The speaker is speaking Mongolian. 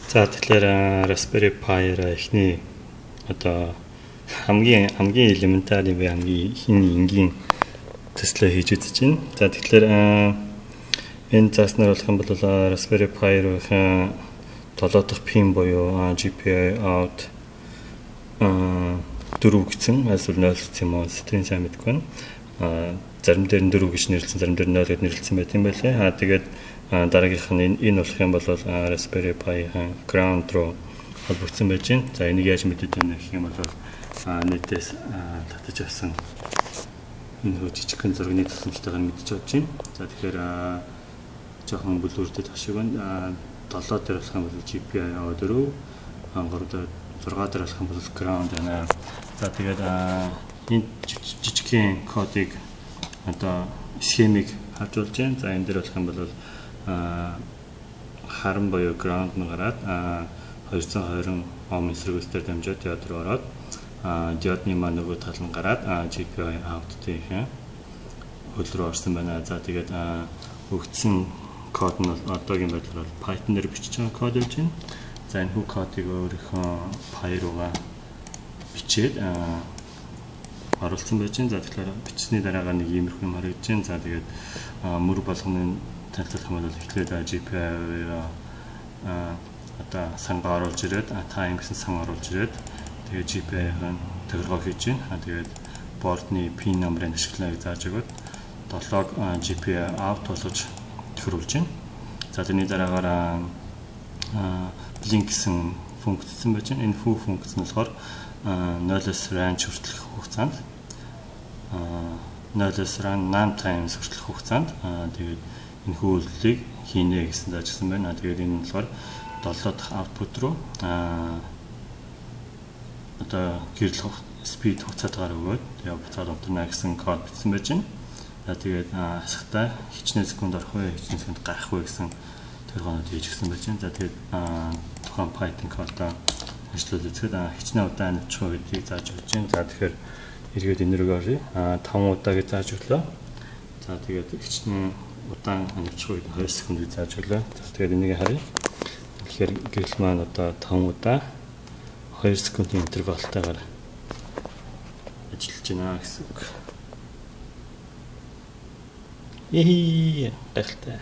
За, тэгэхээр Raspberry Pi-аар эхний одоо хамгийн хамгийн elementary буюу хамгийн хин энгийн төслөө хийж үзэж байна. За, тэгэхээр энэ зааснаар болох юм бол Raspberry Pi-ийн 7 дахь pin буюу GPIO out 4 гэсэн, эсвэл 0 гэсэн юм уу, сэтгэн сайн мэдэхгүй байна. Зарим дээр нь 4 гэж нэрлэсэн, зарим дээр нь 0 гэж нэрлэсэн байт юм байлээ. Тэгээд дараагийнх нь энэ болох юм бол Raspberry Pi-ийн ground руу холбогдсон байж байна. За, энийг яаж мэдээд байна гэх юм бол нэтээс татаж авсан энэ хөө жижигхэн зургийн тусламжтайгаар мэдэж авч байна. За, тэгэхээр жоохон blur-тэй тах шиг байна. 7 дээр болох юм бол GPIO 4, 3 дээр, 6 дээр болох юм бол ground байна. За, тэгээд энэ жижигхэн кодыг, одоо схемийг харж болж байна. За, энэ дээр болох юм бол харан буюу ground нь гараад 220 Ом эсэргүүцээр дамжаад диод руу ороод, диодны маань нөгөө тал нь гараад GPIO out-ийн хөл рүү орсон байна. За, тэгээд өгдсөн код нь одоогийн байдлаар бол Python дээр бичиж байгаа код байж байна. За, энэ хүү кодыг өөрийнхөө Pi руугаа бичээд оруулсан байж байна. За, тэгэхээр бичсэний дараагаар нэг иймэрхүү юм харагдаж байна. За, тэгээд мөр болгоны танилцуулах юм бол эхлээд GPIO одоо сангаа оруулж ирээд, time гэсэн сан оруулж ирээд, тэгээд GPIO-ын тохиргоо хийж байна. Тэгээд board-ны pin number-ыг ашиглана гэж зааж өгөөд 7-ог GPIO out болгож тохируулж байна. За, тэрний дараагаар blink гэсэн функцсэн байж байна. Энэ foo функц нь болохоор 0-оос range хүртэлх хугацаанд, 0-оос run times хүртэлх хугацаанд тэгээд энэ үйлдэлийг хийнэ гэсэн заажсан байна. Тэгээд энэ нь болохоор 7 дахь output руу одоо гэрэл speed хугацаатаагаар өгөөд тэгээд буцаад унтарна гэсэн код бичсэн байж байна. За, тэгээд хасахтаа хичнээн секунд орох вэ, хичнээн секунд гарах вэ гэсэн тохиргоонууд хийж гисэн байж байна. За, тэгээд тухайн Python кодоо ажиллуулж үзэхэд хичнээн удаа анивчих вэ гэдгийг зааж өгч байна. За, тэгэхээр эргээд энэ рүү оръё. 5 удаа гэж зааж өглөө. За, тэгээд хичнээн удаан анивчих вэ гэдэг 2 секунд гэж зааж өглөө. За, тэгээд энийг харъя. Тэгэхээр гэрэл маань одоо 5 удаа 2 секундын интервалтайгаар ажиллаж байна гэсэн үг. Ехи, гайхалтай.